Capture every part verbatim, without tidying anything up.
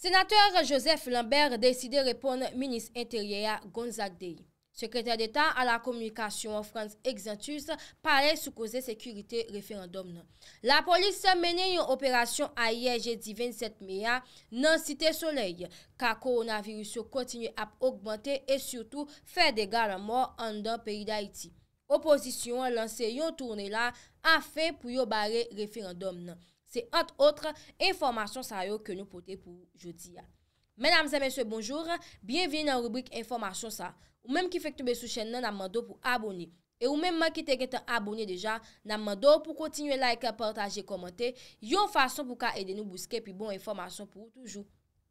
Senatè Joseph Lambert deside reponn minis enteryè a Gonzague Day. Sekretè Deta a la kominikasyon an Frantz Exantus pale sou koze sekirite referandòm nan. Lapolis mennen yon operasyon ayè jedi vennsèt me a nan Site Solèy. Ka kowonaviris yo kontinye ap ogmante e sitou fè dega lanmò anndan peyi Dayiti. Opozisyon an lanse yon toune la afen pou yo bare referandòm nan. Se ant otre enfòmasyon sa yo ke nou pote pou jodi a. Medam e mesye, bonjou. Byenvini nan ribrik enfòmasyon sa. Ou menm ki fenk tonbe sou chèn nan, n ap mande w pou abone. E ou menm ki te gentan abone deja, n ap mande w pou kontinye like, pataje, kòmante, yon fason pou ka ede nou bouske pi bon enfòmasyon pou ou toujou.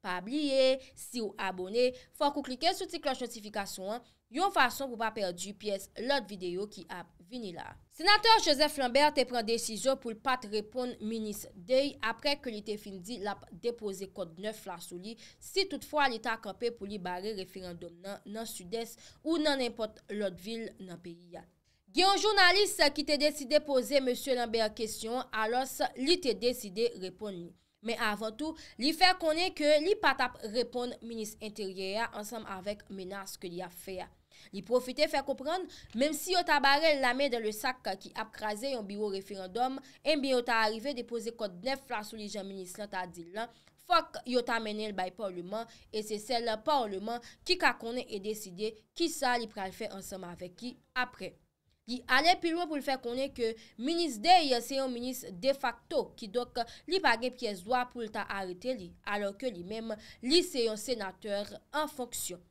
Pa bliye, si w abone, fòk ou klike sou ti klòch notifikasyon an, yon fason pou pa pèdi pyès lòt videyo ki ap vini la. Senatè Joseph Lambert te pran desizyon pou l pa t reponn minis Day apre ke li te fin di l ap depoze kòd nèf la sou li si toutfwa li ta kanpe pou li bare referandòm nan nan Sidès ou nan nenpòt lòt vil nan peyi a. Gen yon jounalis ki te deside poze mesye Lambert kesyon, alòs li te deside reponn li. Men avan tou, li fè konnen ke li pa t ap reponn minis enteryè a ansanm avèk menas ke li ap fè a. Li pwofite fè konprann, menm si yo ta bare l lamen dan le sak ki ap kraze yon biwo referandòm, ebyen yo ta arive depoze kòd nèf la sou li jan minis lan ta di l lan, fòk yo ta mennen l bay pawleman, e se sèl pawleman ki ka konnen e deside kisa li pral fè ansanm avèk li apre. Li ale pi lwen pou l fè konnen ke minis Day se yon minis defakto, kidonk li pa gen pyès dwa pou l ta arete li, alò ke li menm, li se yon senatè an fonksyon.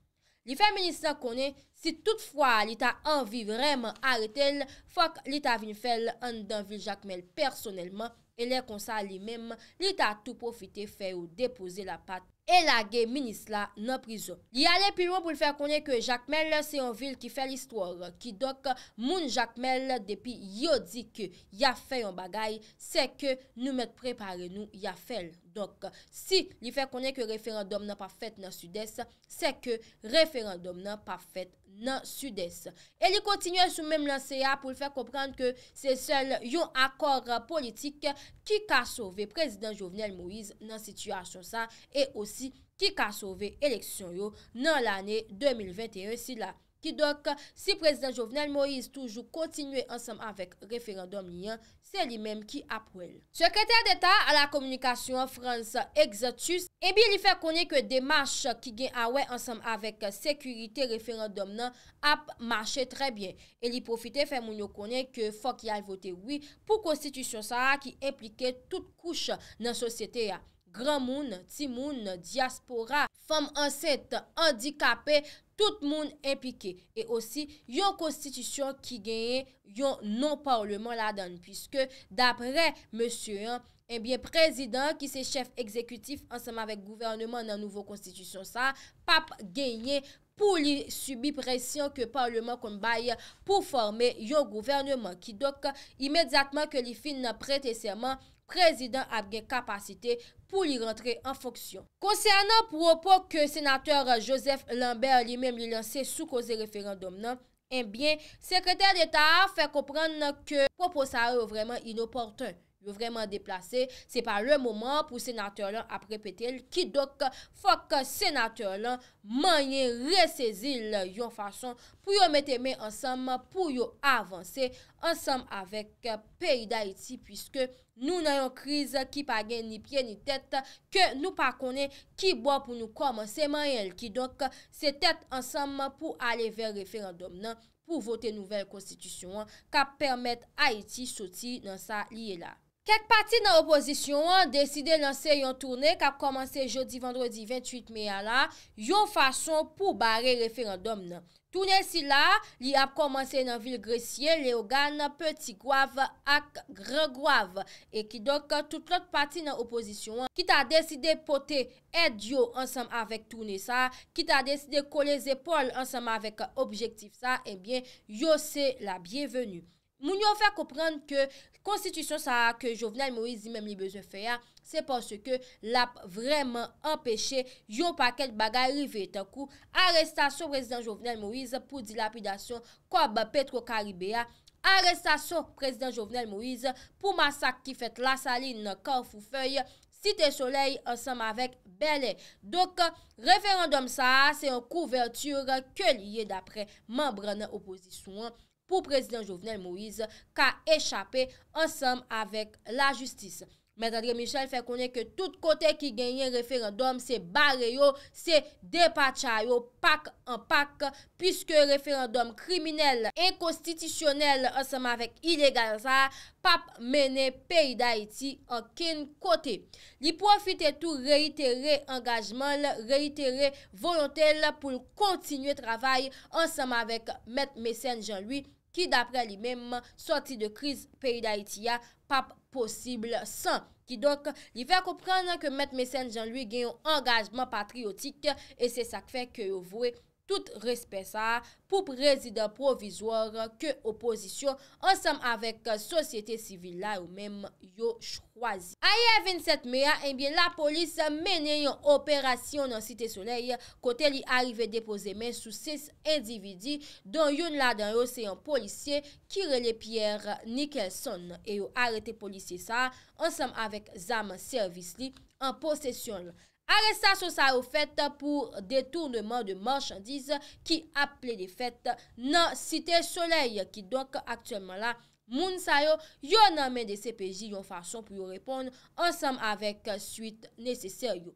Li fè minis lan konnen si toutfwa li ta anvi vrèman arete l, fòk li ta vin fè l anndan vil Jakmèl pèsonèlman, e lè konsa li menm, li ta tou pwofite fè yo depoze lapat e lage minis la nan prizon. Li ale pi lwen pou l fè konnen ke Jakmèl se yon vil ki fè listwa, kidonk moun Jakmèl depi yo di ke y ap fè yon bagay, se ke nou mèt prepare nou y ap fè l. Donk, si li fè konnen ke referandòm nan p ap fèt nan Sidès, se ke referandòm nan p ap fèt nan Sidès. E li kontinye sou menm lanse a pou l fè konprann ke se sèl yon akò politik ki ka sove prezidan Jovenel Moïse nan sitiyasyon sa e osi ki ka sove eleksyon yo nan lane de mil venteyen sila. Kidonk, si prezidan Jovenel Moïse toujou kontinye ansanm avèk referandòm li an, se li menm ki ap wè l. Sekretè Deta a la kominikasyon an, Frantz Exantus, ebyen, li fè konnen ke demach ki gen a wè ansanm avèk sekirite referandòm nan ap mache trè byen. E li pwofite fè moun yo konnen ke fòk y al vote wi pou konstitisyon sa a ki enplike tout kouch nan sosyete a. Granmoun, timoun, dyaspora, fanm ansent, andikape, tout moun enplike. E osi, yon konstitisyon ki genyen yon non pawleman ladan l, piske dapre mesye an, ebyen, prezidan ki se chèf egzekitif ansanm avèk gouvèneman nan nouvo konstitisyon sa a, p ap genyen pou li sibi presyon ke pawleman konn bay pou fòme yon gouvèneman. Kidonk, imedyatman ke li fin prete sèman, prezidan ap gen kapasite pou li rantre an fonksyon. Konsènan pwopo ke senatè Joseph Lambert li menm li lanse sou koze referandòm nan, ebyen, sekretè Deta a fè konprann ke pwopo sa yo vrèman inopòten, yo vrèman deplase, se pa le moman pou senatè lan ap repete l, kidonk fòk senatè lan manyen resezi l yon fason pou yo mete men ansanm pou yo avanse ansanm avèk peyi Dayiti, piske nou nan yon kriz ki pa gen ni pye ni tèt, ke nou pa konnen ki bò pou nou kòmanse manyen l. Kidonk, se tèt ansanm pou ale vè referandòm nan, pou vote nouvèl konstitisyon an k ap pèmèt Ayiti soti nan sa li ye la. Kèk pati nan opozisyon an deside lanse yon toune k ap kòmanse jodi vandredi venntuit me a la, yon fason pou bare referandòm nan. Toune sila, li ap kòmanse nan vil Gresye, Leyogàn, Peti Gwav ak Gran Gwav. E kidonk, tout lòt pati nan opozisyon an ki ta deside pote èd yo ansanm avèk toune sa, ki ta deside kole zepòl ansanm avèk objektif sa, ebyen, yo se la byenveni. Moun yo fè konprann ke konstitisyon sa a ke Jovenel Moïse li menm li bezwen fè a, se paske l ap vrèman anpeche yon pakèt bagay rive, tankou arestasyon prezidan Jovenel Moïse pou dilapidasyon kòb Petro Caribe a, arestasyon prezidan Jovenel Moïse pou masak ki fèt Lasalin nan Kafou Fèy, Site Solèy ansanm avèk Bèlè. Donk, referandòm sa a se yon kouvèti ke li ye daprè manm nan opozisyon an pou prezidan Jovenel Moïse ka echape ansanm avèk lajistis. Mèt André Michel fè konnen ke tout kote ki genyen referandòm se bare yo, se depatcha yo pak an pak, piske referandòm kriminèl, enkonstitisyonèl ansanm avèk ilegal sa a p ap mennen peyi Dayiti ankenn kote. Li pwofite tou reyitere angajman l, reyitere volonte l pou l kontinye travay ansanm avèk Mèt Mecène Jean Louis, ki daprè li menm, sòti de kriz peyi Dayiti a p ap posib san. Kidonk, li fè konprann ke Mèt Mecène Jean Louis gen yon angajman patriyotik e se sa k fè ke yo voye tout respè sa a pou prezidan pwovizwa ke opozisyon ansanm avèk sosyete sivil la yo menm yo chwazi. Ayè vennsèt me a, ebyen, lapolis mennen yon operasyon nan Site Solèy kote li arive depoze men sou sis endividi, dont youn ladan yo se yon polisye ki rele Pierre Nickelson, e yo arete polisye sa a ansanm avèk zam sèvis li an posesyon l. Arestasyon sa yo fèt pou detournement de marchandises ki ap plede fèt nan Site Solèy, kidonk aktyèlman la, moun sa yo, yo nan men D C P J yon fason pou yo reponn ansanm avèk swit nesesè yo.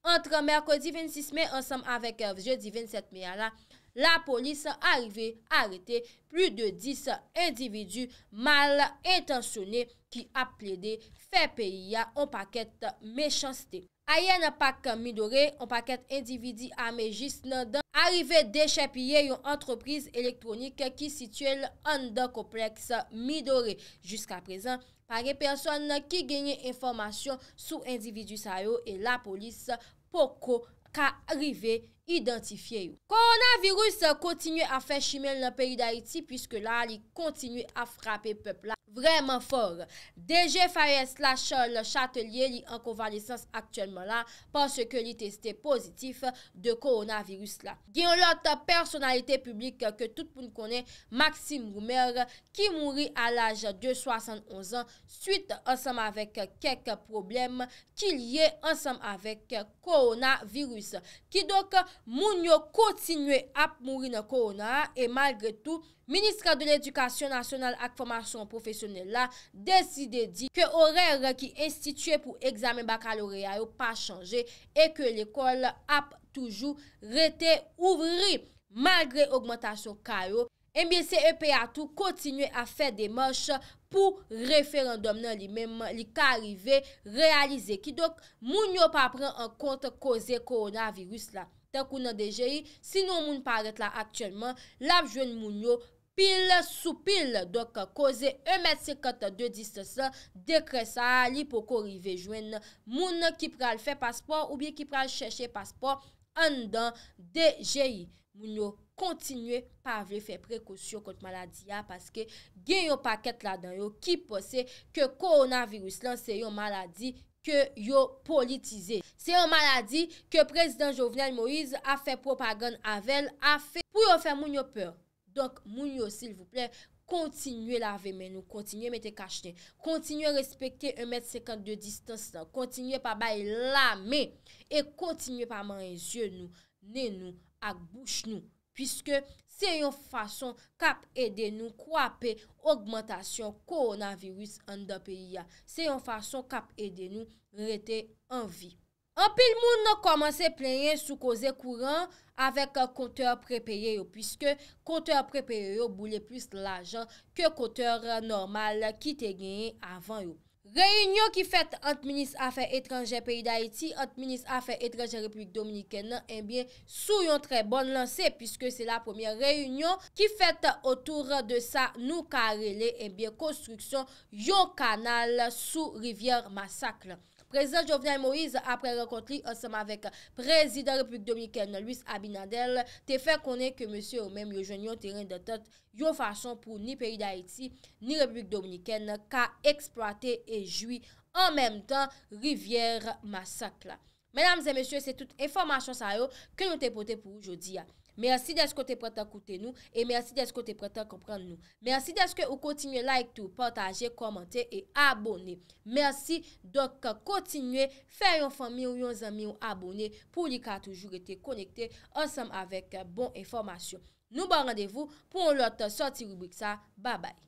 Ant mèkredi vennsis me ansanm avèk jedi vennsèt me a la, lapolis arive arete plis de dis endividi mal entansyone ki ap plede fè peyi a on pakèt mechanste. Ayè nan pak Midore, on pakèt endividi ame jis nan dan arive dechèpiye yon antrepriz elektwonik ki sitiye l anndan konplèks Midore. Jiskaprezan, pa gen pèsonn ki genyen enfòmasyon sou endividi sa yo e lapolis poko ka rive idantifye yo. Kowonaviris kontinye ap fè chimen l nan peyi Dayiti, piske la li kontinye ap frape pèp la vrèman fò. D G F A E S la, Charles Chatelier, li an konvalesans aktyèlman la, paske li teste pozitif de kowonaviris la. Gen yon lòt pèsonalite piblik ke tout moun konnen, Maxime Roumer, ki mouri a laj de swasannonz an, swit ansanm avèk kèk pwoblèm ki lye ansanm avèk kowonaviris. Kidonk, moun yo kontinye ap mouri nan kowona a, e malgre tou, Ministè de Ledikasyon Nasyonal ak Fòmasyon Pwofesyonèl la deside di ke orè ki enstitiye pou egzamen bakaloreya yo pa chanje e ke lekòl ap toujou rete ouvri malgre ogmantasyon ka yo. Ebyen, C E P a tou kontinye ap fè demach pou referandòm nan li menm, li ka rive reyalize. Kidonk, moun yo pa pran an kont koze kowonaviris la. Tankou nan D G I, si yon moun parèt la aktyèlman, l ap jwenn moun yo pil sou pil. Donk, koze en mèt senkant de distans lan, dekrè sa a, li poko rive jwenn moun ki pral fè paspò oubyen ki pral chèche paspò anndan D G I. Moun yo kontinye pa vle fè prekosyon kont maladi a, paske gen yon pakèt ladan yo ki panse ke kowonaviris lan se yon maladi ke yo politize. Se yon maladi ke prezidan Jovenel Moïse ap fè pwopagann avè l, ap fè pou yo fè moun yo pè. Donk, moun yo, silvouplè, kontinye lave men nou, kontinye mete kachnen, kontinye respekte en mèt senkant de distans lan, kontinye pa bay lamen e kontinye pa manyen zye nou, nen nou ak bouch nou, piske se yon fason k ap ede nou kwape ogmantasyon kowonaviris anndan peyi a. Se yon fason k ap ede nou rete an vi. Anpil moun kòmanse plenyen sou koze kouran avèk kontè prepeye yo, piske kontè prepeye yo boule plis lajan ke kontè nòmal ki te genyen avan yo. Reyinyon ki fèt ant minis afè etranjè peyi Dayiti, ant minis afè etranjè Repiblik Dominikèn nan, ebyen, sou yon trè bòn lanse, piske se la premyè reyinyon ki fèt otou de sa nou ka rele, ebyen, konstriksyon yon kanal sou rivyè Masak lan. Prezidan Jovenel Moïse, aprè rankont li ansanm avèk prezidan Repiblik Dominikèn nan, Luis Abinader, te fè konnen ke mesye yo menm yo jwenn yon teren dantant, yon fason pou ni peyi Dayiti, ni Repiblik Dominikèn ka eksplwate e jwi an menm tan rivyè Masak la. Medam e mesye, se tout enfòmasyon sa yo ke nou te pote pou ou jodi a. Mèsi dèske w te pran tan koute nou e mèsi dèske w te pran tan konprann nou. Mèsi dèske ou kontinye like tou, pataje, kòmante e abone. Mèsi. Donk, kontinye fè yon fanmi w, yon zanmi w abone pou li ka toujou rete konekte ansanm avèk bon enfòmasyon. Nou ba w randevou pou yon lòt sòti ribrik sa. Babay.